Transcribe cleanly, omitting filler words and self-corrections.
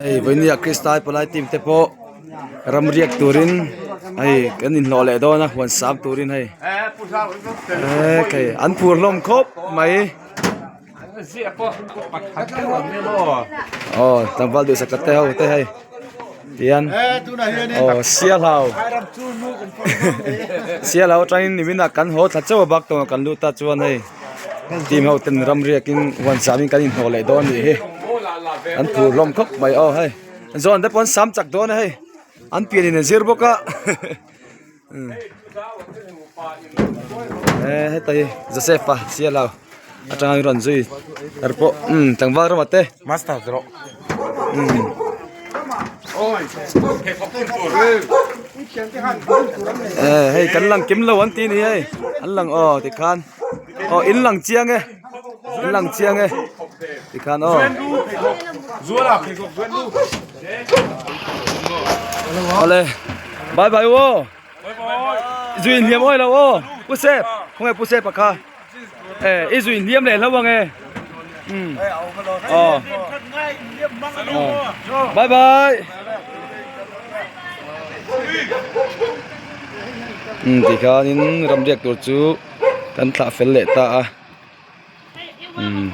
Hei vawinia Kristai palai team te pawh ram riak turin hei kan inhlawh leh dawn a huan sam turin hei ekhei an phur hlawm khawp mai aw tlangval duhsak te ho te hei tihian aw sialhau sialhau atangin nimin ah kan haw thla chauh a bak tawng ah kan lut a chuan hei. Team ho ten ram riakin huan samin kan inhnawh leh dawn anih hi an phur hlawm khawp mai aw hei zawn te pawh an sam chak dawn a hei an pian in an zir bawk a eh heta hi Joseph a sial ho atanga an rawn zui tar pawh umm tlangval ramah te master te rawh umm eh hei kan lang kim lo an ti a ni hei an lang aw tikhan. Aw in lang chiang e in lang chiang e tikhan aw awle bye bye aw zui inhliam awi lo aw pu sep khawnge pu sep a kha e i zui inhliam leh hlo ang e um aw bye bye um tikhanin ramriak tur chu. Kan thlah fel leh ta a umm.